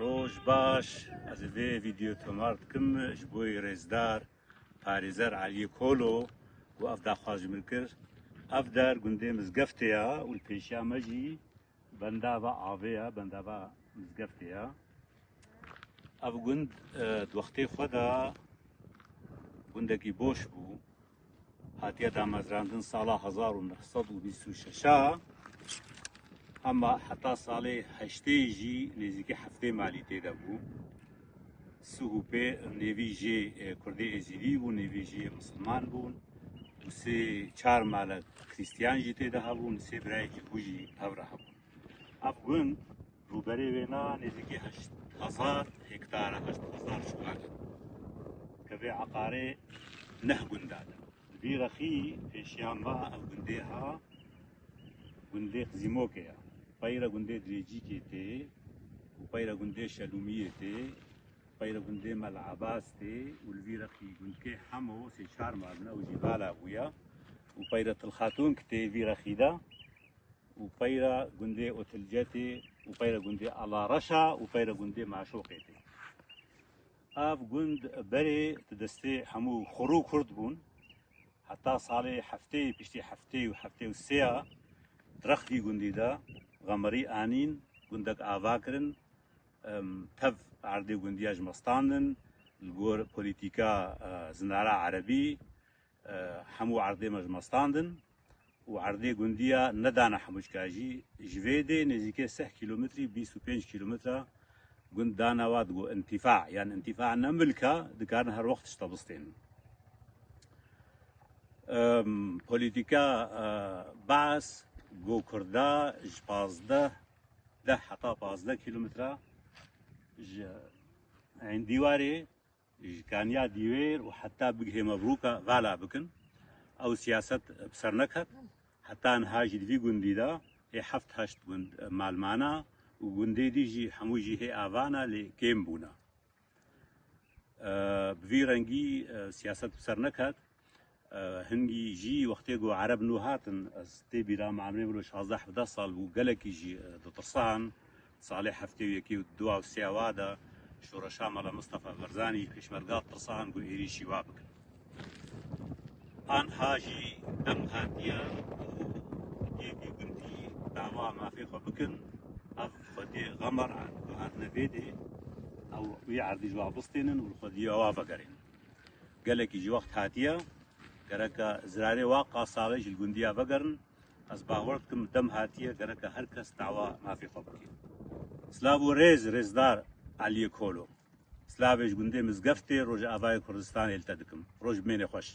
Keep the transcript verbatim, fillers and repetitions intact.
Roj baş, ez ê vê vîdeo tomar dikim ji bo yê rêzdar, parêzer Eliyê Kolo ku ev daxwaz ji min kir. Ev der gundê Mizgeftê ye û li pêşiya me jî bendava avê ye, bendava Mizgeftê ye. Ev gund, e, di wextê xwe de gundekî boş bû. Hatiye damezrandin sala hezar û neh sed û bîst û şeş a, hema heta salê heştê jî nêzîkî heftê malî tê de bû. Sih û pê nêvî jê, e, Kurdê Êzîdî bûn, nêvî jê Misilman bûn. Û sê çar mala Krîstiyan jî tê de hebûn, sê birayê Cîbû jî hev re hebûn. Ev gund rûberê wê na nêzîkî heşt hezar hektar e, heşt hezar çuwak e. Kevê eqarê neh gunda de. Di vî rexî pêşiya me ev gundê ha, gundê Xizîmokê ye. Peyra gundê Dirêcîkê tê û peyra gundê Şelûmiyê tê, peyra gundê Mel Ebas tê û li vî rexî gundkê Hemo sê çar mal ne û jî vala bûye û peyra Tilxatûnk tê vî rexî de û peyra gundê Otilce tê û peyra gundê Alareşa û peyra gundê Maşoqê tê. Ev gund berê di destê hemû xurû Kurd bûn. Heta salê heftê, piştî heftê û heftê û sê ya di rex vî gundî de xemerî anîn, gundek ava kirin, em, tev erdê gundiya ji me standin, li gor polîtîka, e, zinara erebî, e, hemû erdê me ji me standin û erdê gundiya nedana hemûçka jî. Ji vê dê nêzîkê seh kîlometrî, bîst û pênc kîlometra gund dana wa digo întifa. Yan întifa ne milka, dikarin her wext tişta bistênin. Em, polîtîka, e, Baas go Kurda ji pazdeh, deh heta pazdeh kîlometra ji Êndîwarê, ji Kaniya Dîwêr û heta bigihê Mebrûka vala bikin. Ew siyaset bi ser neket. Heta niha jî di vî gundî de hê heft heşt gund, e, malmana û gundê dî jî hemû jî hê avana lê kêm bûna. E, bi vî rengî, e, siyaset bi ser neket. E, hingî jî wextê ku Ereb nû hatin, ez tê bîra me emrê min şazdeh hevdeh sal bû, gelekî jî, e, ditirsan. Salê heftê û yekê û dua û sê wa de şoreşa Mela Mistefa Barzanî pêşmerga tirsan ku êrîşî wa bikin. Anha jî dem hatiye û yê vî gundî dawa mafê xwe bikin. Ev xwediyê Xemer ku hatine vê dê, ew wî erdî ji wa bistênin û li xwediyê wa vegerên. Gelekî jî wext hatiye, gereke zirarê wa qasalê jî li gundiya vegerin. Ez bawer dikim dem hatiye, gereke her kes dawa mafê xwe bike. Silav û rêz, rêzdar Eliyê Kolo. Silavê ji gundê Mizgeftê Rojavayê Kurdistanê li te dikim. Roj bimêne xweş.